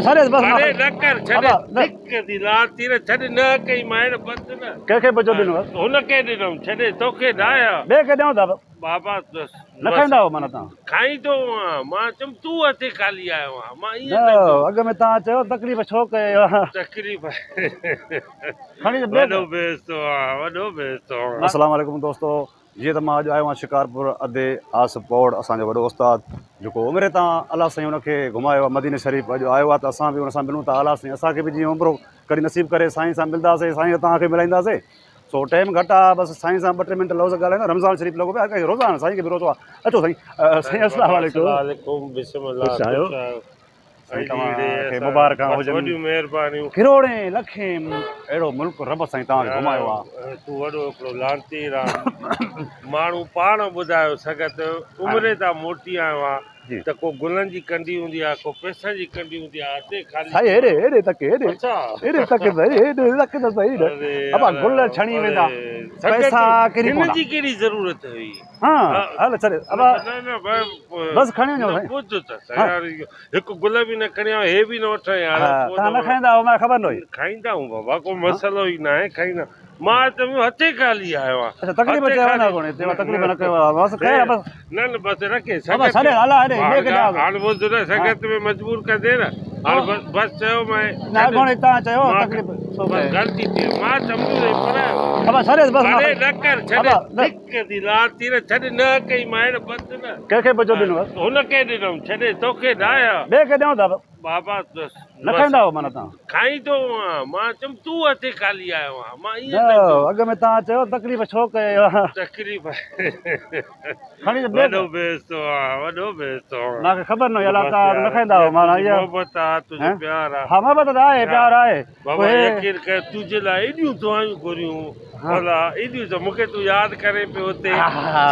ڇڏيس بس اڙي نه ڪر ڇڏ ڌڪ the لات ٿي نه ڇڏ نه ڪئي مائڻ بس نه. ڪنهن کي بچو ڏنو هئس؟ هن کي ڏنم ڇڏي توکي نه آيا. ٻئي کي ڏيون ٿا. بابا بس. نه کائيندا هئو معنيٰ توهان؟ کائيندو هئان مان چيم تون هٿين خالي آيو آهين مان ائين نه اڳ ۾ توهان چيو تڪليف ڇو ڪئي. تڪليف کڻي ته ٻئي وڏو بي عزتو آهان وڏو بي عزتو آهان. السلام عليڪم دوستو جيئن ته مان اڄ آيو آهيان شڪارپور ادي آصف پوڙ اسان جو وڏو استاد جيڪو عمري تان الله سائين ان کي گهمايو آهي مديني شريف اڄ آيو آهي ته اسان به ان سان ملون ٿا الله سائين اسان کي به جيئن عمرو ڪڏهن نصيب ڪري سائين سان ملنداسين سائين توهان کي ملائينداسين سو ٽائيم گهٽ آهي بس سائين سان ٻه ٽي منٽ لفظ ڳالهائيندا رمضان شريف لڳو پيو آهي روزا آهن سائين کي به روزو آهي اچو سائين سائين السلام عليڪم بسم الله خوش آهيو سائين توهان کي مبارڪان هجن. وڏيون مهربانيون. ڪروڙين لکين اهڙو ملڪ رب سائين توهان کي گهمايو آ. تون وڏو هڪڙو لعنتير آن. ماڻهو پاڻ ٻڌايو سگهت عمري تان موٽي آيو آن ته ڪو گلن جي ڪنڊي هوندي آ ڪو پئسن جي ڪنڊي هوندي آ هتي خالي. سائين هيڏي هيڏي تڪ هيڏي هيڏي تڪ سائين هيڏي تڪ ته سائين ابا گل ڇڻي ويندا پئسا ڪري پوندا. هن جي ڪهڙي ضرورت هئي. ها هل ڇڏ ابا بس کڻي وڃو سائين. ٻڌ ته يار هڪ گل به نه کڻي آيو هي به نه وٺان يار. توهان نه کائيندا آهيو مانکي خبر نه هئي. کائيندا آهيون بابا ڪو مسئلو ئي ناهي کائيندا مان ته هٿين خالي آيو آهيان. اڇا تڪليف چيو نه ڪونهي چيو تڪليف نه ڪيو بس خير بس. نه نه بس رکي بابا ڇڏ هلا هيڏي ٻئي کي ڏيان. هاڻ ٻڌ نه سنگت ۾ مجبور ڪندي نه هاڻ بس چيو مان. نه ڪونهي توهان چيو تڪليف بس غلطي ٿي وئي مان سمجهو نه پر. بابا ڇڏيس بس. اڙي نه ڪر ڇڏ ڌڪ the لات ٿي نه ڇڏ نه ڪئي مائڻ بس نه. ڪنهن کي بچو ڏنو هئس؟ هن کي ڏنم ڇڏي توکي نه آيا. ٻئي کي ڏيون ٿا. بابا بس. نه کائيندا هئو معنيٰ توهان؟ کائيندو هئان مان چيم تون هٿين خالي آيو آهين مان ائين نه اڳ ۾ توهان چيو تڪليف ڇو ڪئي. تڪليف کڻي ته ٻئي وڏو بي عزتو آهان وڏو بي عزتو آهان. مانکي خبر نه هئي الا توهان نه کائيندا هئو معنيٰ اها. محبت آ تنهنجو پيار آ. ها محبت ته آهي پيار آهي. بابا يقين ڪر تنهنجي لاء ايڏيون دعائون گهريون ڀلا ايڏيون ته مونکي تون ياد ڪرين پيو اتي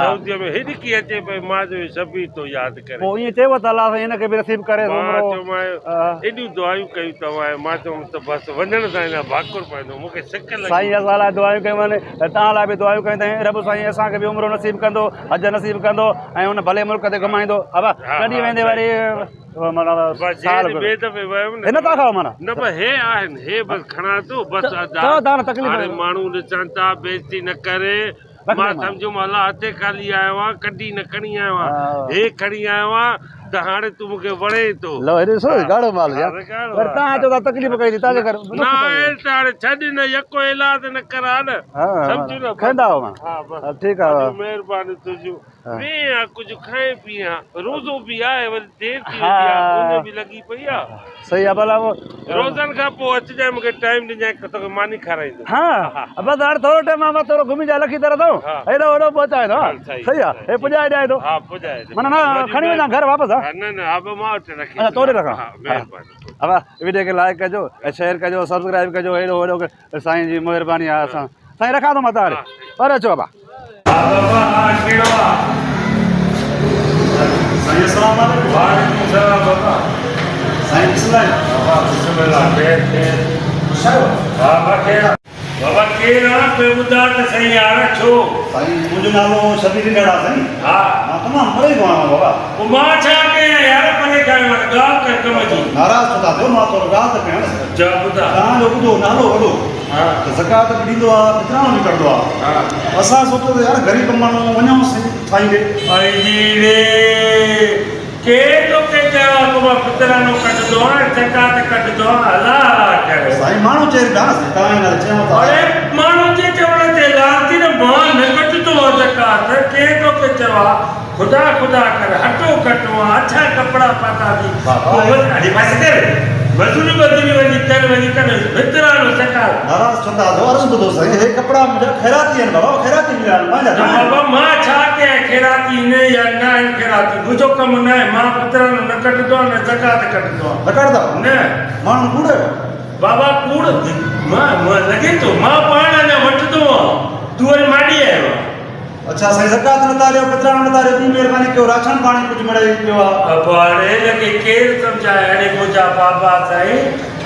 سعودي ۾ هڏڪي اچي پئي مان چيو شبير ٿو ياد ڪري. پوء ائين چيو ته الله سائين هن کي به نصيب ڪري مان چيو مان ايڏيون دعائون ڪيون توهان مان چيم ته بس وڃڻ سان هن ڀاڪر پوندو مونکي سڪ لڳي. سائين اسان لاء دعائون ڪيون آهن ۽ توهان لاء به دعائون ڪيون اٿائين رب سائين اسان کي به عمرو نصيب ڪندو حج نصيب ڪندو ۽ ان ڀلي ملڪ تي گهمائيندو ابا ڪڏهن ويندي وري سال ٻئي دفعي ويم نه ٿا کائو معنيٰ نه بس هي آهن هي بس کڻان ٿو بس ادا هاڻي ماڻهو ڏسن ٿا بيعزتي نه ڪري مان سمجهيم الله هٿين خالي آيو آهيان ڪڍي نه کڻي آيو آهيان هي کڻي آيو آهيان ته هاڻي تون مونکي وڻين ٿو. لو هيڏي ڏسو ڳاڙهو مال يار وري تان چئو ٿا تڪليف ڪئي ٿي تان جي ڪري نه آهي ته هاڻي ڇڏ نه يڪو ايلاز نه ڪرا نه سمجهو نه کائيندا هو مان ها بس ٺيڪ آهي مهرباني تنهنجون ويهه ها ڪجهه کائين پيئين ها روزو به آهي وري دير ٿي ويندي آهي اڃ به لڳي پئي آهي. صحيح آهي ڀلا پوء. روزن کان پوء اچجانء مونکي ٽائيم ڏجانء توکي ماني کارائيندس. ها بس هاڻي ٿورو ٽائيم آهي مان ٿورو گهمي جا لکي طرح اٿئون هيڏو هوڏو پهچائي ٿو صحيح آهي هي پڄائي ڏيان ٿو. ها پڄائي ڏي. معنيٰ نه کڻي وڃان گهر واپس ها. نه نه ها مان وٽ رکي. اڇا تو ڏي رکان. ها مهرباني. ابا وڊيو کي لائيڪ ڪجو ۽ شيئر ڪجو سبسڪرائيب ڪجو هيڏو هوڏو سائين جي مهرباني آهي اسان سائين رکان ٿو مان تان پر اچو ابا. ها بابا ها ڪهڙو آ. سائين السلام عليڪم. وعليڪم السلام بابا. سائين بسم الله. بابا بسم الله خير خير. خوش آهيو؟ ها بابا خير. بابا ڪير آ پيو ٻڌاء ته سهي يار ڇو. سائين منهنجو نالو شبير انڙ آ سائين. ها. مان تمام پري کان آيو آهيان بابا. پوء مان ڇا ڪيان يار پري کان آيو آهيان ڳالهه ڪر ڪم جي. ناراض ڇو ٿا ٿيو مان ٿورو ڳالهه ته ڪيان نه سر. اڇا ٻڌاء. توهان جو ٻڌو نالو وڏو. ها. ته زڪوات به ڏيندو آ فطرانو به ڪڍندو آ. ها. اسان سوچيو ته يار غريب ماڻهو وڃون سائين ڏي. ائي جي ري ڪير توکي چيو آ ته مان فطرانو ڪڍندو آهيان ۽ زڪوات ڪڍندو آهيان هلا هلا ڪري. سائين ماڻهو چئي پيا نه سائين توهان هن لاء چيو ٿا. اڙي ماڻهن جي چوڻ تي لعنتي نه مان نه ڪڍندو آهيان زڪوات ڪير توکي چيو آ خدا خدا ڪر هٽو ڪٽو آ اڇا ڪپڙا پاتا ٿي پوء اڙي بس ڪر مزوري مزوري وڃي ڪر وڃي ڪر فطرانو زڪوات. ناراض ڇو ٿا ٿيو عرض ٻڌو سائين هي ڪپڙا منهنجا خيراتي آهن بابا خيراتي مليا آهن پنهنجا نه ناهن. بابا مان ڇا ڪيان خيراتي آهن يا نه آهن خيراتي منهنجو ڪم نه آهي مان فطرانو نه ڪڍندو آهيان نه زڪوات ڪڍندو آهيان. نه ڪڍندا نه. ماڻهن ڪوڙ ڪيو. بابا ڪوڙ مان لڳي ٿو مان پاڻ اڃا وٺندو آهيان تون وري ماڏي آيو آهين. اڇا سائين زڪوات نٿا ڏيو، پتراڻو نٿا ڏيو، ٻي مهرباني ڪيو راشن پاڻي ڪجهه مڙئي پيو آ. ابا هاڻي هن کي ڪير سمجهائي اڙي منهنجا بابا سائين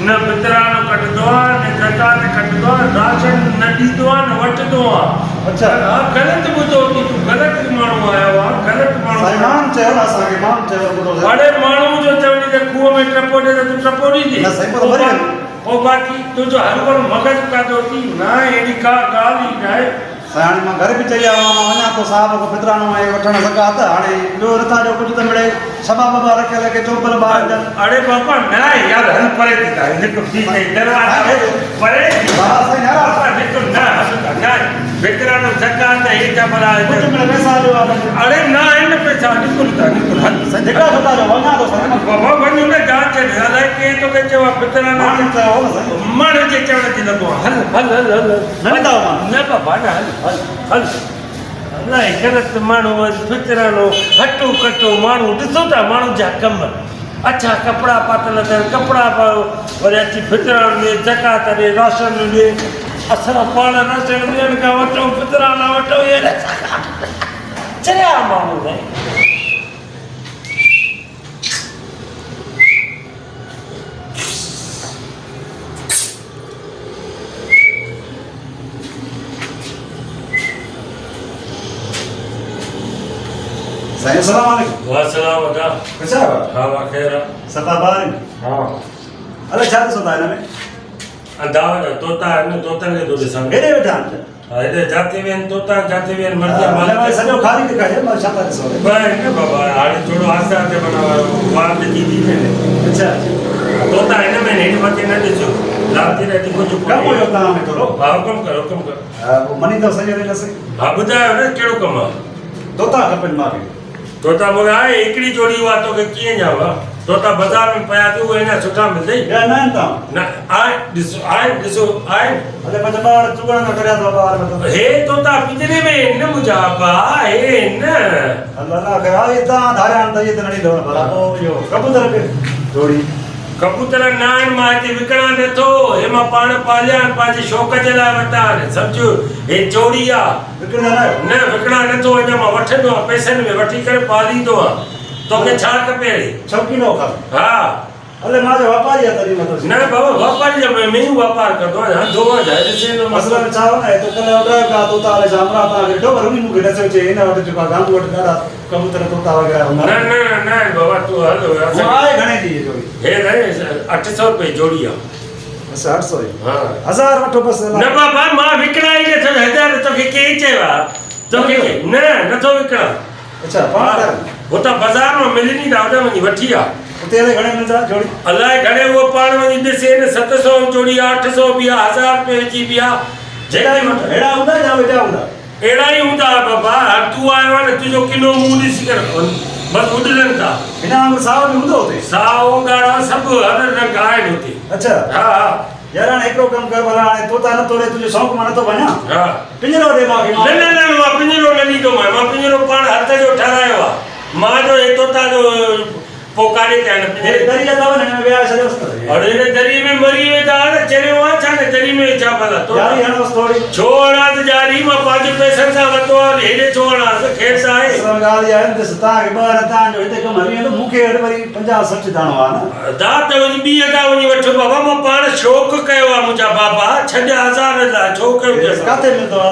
نه پتراڻو ڪڍندو آ نه زڪوات ڪڍندو آ راشن نه ڏيندو آ نه وٺندو آ. اڇا. ها غلط ٻڌو ٿي تون غلط ماڻهو آيو آ غلط ماڻهو. سائين ماڻهن چيو نه اسان کي ماڻهن چيو ٻڌو سائين. اڙي ماڻهو جو چوڻ ڏي ته کوهه ۾ ٽپو ڏي ته تون ٽپو ڏيندين. نه سائين پوء ته مري ويندو. پوء باقي تنهنجو هروڀرو مغز کاڌو ٿي نه اهڙي ڪا ڳالهه ئي ناهي. سائين هاڻي مان گهر به چئي آيو آهيان مان وڃان ٿو صاحب کان فطرانو ۽ وٺڻ زڪوات هاڻي ٻيو نٿا ڏيو ڪجهه ته مڙئي شبا ببا رکيل ڪي چوپل ٻارن جا. اڙي بابا نه يار هل پري ٿي ته نڪ ٿي ٿئي دروازا پري ٿي بابا سائين ناراض بابا نڪ نه هل ته نه فطرانو زڪوات هي ته ڀلا ڪجهه مڙئي پئسا ڏيو آ اڙي نه آهن پئسا نڪر ته نڪر هل سائين جيڪا خطا جو وڃان ٿو سائين بابا وڃ نه جان ڇڏ الائي ڪنهن توکي چيو آهي فطرانو ماڻهن چيو هو نه سائين ماڻهن جي چوڻ تي لڳو آهي هل هل هل هل نه ويندا هو ماڻهو. نه بابا نه هل هل هل الائي غلط ماڻهو وري فطرانو هٽو ڪٽو ماڻهو ڏسو ٿا ماڻهن جا ڪم اڇا ڪپڙا پاتل اٿن ڪپڙا پايو وري اچي فطرانو ڏي زڪوات ڏي راشن ڏي اسان پاڻ راشن ٻين کان وٺون فطرانا وٺون چريا ماڻهو سائين. سائين السلام عليڪم. وسلام ادا. ڪيسا آهيو؟ ها وا خير آ. صفا ٻار آهن؟ ها. الائي ڇا ڏسو ٿا هن ۾؟ انڌا طوطا آهن طوطن کي ٿو ڏسان. هيڏي ويٺا آهن. ها هيڏي جاتي ويهن طوطا جاتي ويهن مرضي آ مالڪ. ها سڄو خالي ڏيکاري مان ڇا ٿا ڏسو. ٻه آهن نه بابا هاڻي ٿورو آهستي آهستي معنيٰ وات ٿي ٿي وڃي. اڇا. طوطا هن ۾ هيٺ مٿي نه ڏسو. لاتي راتي ڪجهه ڪم هيو توهان ۾ ٿورو. ها حڪم ڪر حڪم ڪر. ها پوء مني ٿو سڄي ڏنس. ها ٻڌايو نه ڪهڙو ڪم آ. طوطا کپن مان کي. طوطا مون کي آهي هڪڙي جوڙي اها توکي ڪيئن ڏيان وا. طوطا بازار ۾ پيا ٿي اهي اڃا سٺا ملدئي. ٻيا نه آهن توهان وٽ؟ نه آهن ڏسو آهن ڏسو آهن. هلي منهنجا ٻار چڳڻ کان ڪريا اٿو ٻار متان. هي طوطا پڃري ۾ آهن نه منهنجا ابا هي آهن نه. الله الله ڪري ها اهي توهان ڌاريا آهن ته اهي ته نه ڏيندؤ نه ڀلا پوء اهو ڪبوتر به جوڙي. ڪبوتر نه آهن مان هتي وڪڻان نه ٿو هي مان پاڻ پاليا آهن پنهنجي شوق جي لاء ورتا آهن سمجهه هي چوڙي آ. وڪڻندا نه آهيو؟ نه وڪڻان نه ٿو اڃا مان وٺندو آهيان پئسن ۾ وٺي ڪري پاليندو آهيان توکي ڇا کپي اڙي؟ ڇهه ڪلو کپي. ها. الي مان جو واپاري آهيان تڏهن مان تو نه بابا واپاري جا مين مينهون واپار ڪندو آهيان هنڌو آهيان جاء ڏسي نه اصل ۾ ڇا هو نه هي تو ڪلهه اڏرايو پيا طوطا الي ڇا همراهه توهان کي ڏٺو پر انهي مون کي ڏسيو چي هن وٽ جيڪو آهي گانڌو وٽ ڏاڍا ڪبوتر طوطا وغيره هوندا نه نه نه بابا تون هل هو آهي گهڻي جي هي جوڙي؟ هي سائين 800 روپيه جوڙي آهي. بس 800 جي؟ ها. هزار وٺو بس. نه بابا مان وڪڻان ئي نٿو هزار توکي ڪنهن چيو آهي توکي نه نٿو وڪڻان. اڇا پاڻ ڪر. هتان بازار مان ملن ئي ٿا هوڏانهن وڃي وٺي آ. اتي الائي گهڻي ملندا جوڙي؟ الائي گهڻي اهو پاڻ وڃي ڏسي نه 700 ۾ جوڙي آ 800 به آ هزار رپئي جي به آ جيڪي وٺ. اهڙا هوندا يا وڏا هوندا؟ اهڙا ئي هوندا بابا هاڻ تون آيو آهين نه تنهنجو ڪنو منهن ڏسي ڪري بس اڏرن ٿا. هن وانگر سائو به هوندو اتي؟ سائو ڳاڙها سڀ هر رنگ آهن اتي. اڇا. ها ها. يار هاڻي هڪڙو ڪم ڪر ڀلا هاڻي طوطا نه توڙي تنهنجو شوق مان نٿو ڀڃان. ها. پڃرو ڏي مان کي مان. نه نه نه مان پڃرو نه ڏيندومانء مان پڃرو پاڻ هٿ جو ٺهرايو آ مان جو هي طوطا جو پوء ڪاڏي ٿيا هن پڃري. هي دري اٿو نه هن ۾ ويهاري ڇڏيوس ته. اڙي هن دري ۾ مري ويندا ها نه چريو آن ڇا نه دري ۾ ڇا ڀلا طوطا. ڄاري هڻوس ٿوري. ڇو هڻانس ڄاري مان پنهنجي پئسن سان ورتو آ هيڏي ڇو هڻانس خير ته آهي. اصل ۾ ڳالهه اها آهي نه ڏس توهان کي ٻه نه توهان جو هتي ڪم هلي ويندو مون کي هيٺ وري 50 60 داڻو آ نه. ادا ته وڃي ٻي ادا وڃي وٺ بابا مان پاڻ شوق ڪيو آ منهنجا بابا ڇڏ هزار لاء ڇو ڪيو اٿس. ڪاٿي ملندو آ.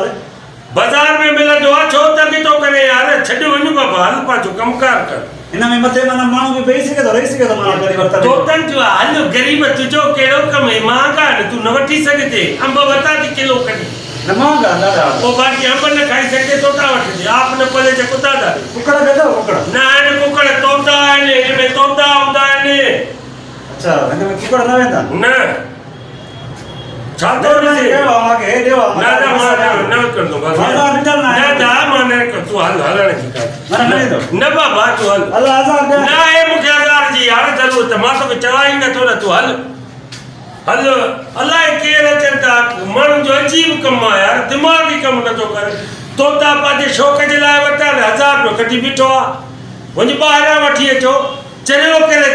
بازار ۾ ملندو آ ڇو تنگ ٿو ڪرين يار ڇڏ وڃ بابا هل پنهنجو ڪم ڪار ڪر. هن ۾ مٿي معنيٰ ماڻهو به ويهي سگهي ٿو رهي سگهي ٿو معنيٰ ڪڏهن وقت ۾. طوطن چيو هل غريب تنهنجو ڪهڙو ڪم هي مهانگا آهن تون نه وٺي سگهندين انب ورتا ٿي ڪلو کڻي. نه مهانگا آهن ڏاڍا. پوء باقي انب نه کائي سگهجي طوطا وٺجي آپ نه پلي ته ڪتا ٿا ڏين. ڪڪڙ به اٿو ڪڪڙ. نه آهن ڪڪڙ طوطا آهن هن ۾ طوطا هوندا آهن. اڇا هن ۾ ڪڪڙ نه ويندا آهن. نه. ڇا ٿو ڏسين؟ نه نه مان نه وڪڻندو نه دا مان نه تون هل هلڻ جي ڪا نه بابا تون هل نه اي مون کي هزار جي يار ضرورت مان توکي چوان ئي نٿو نه تون هل هل الائي ڪير اچن ٿا ماڻهن جو عجيب ڪم آ يار دماغ ئي ڪم نٿو ڪري طوطا پنهنجي شوق جي لاء ورتا آهن هزار رپيو ڪڍي بيٺو آ وڃ ٻاهران وٺي اچو چريو ڪري.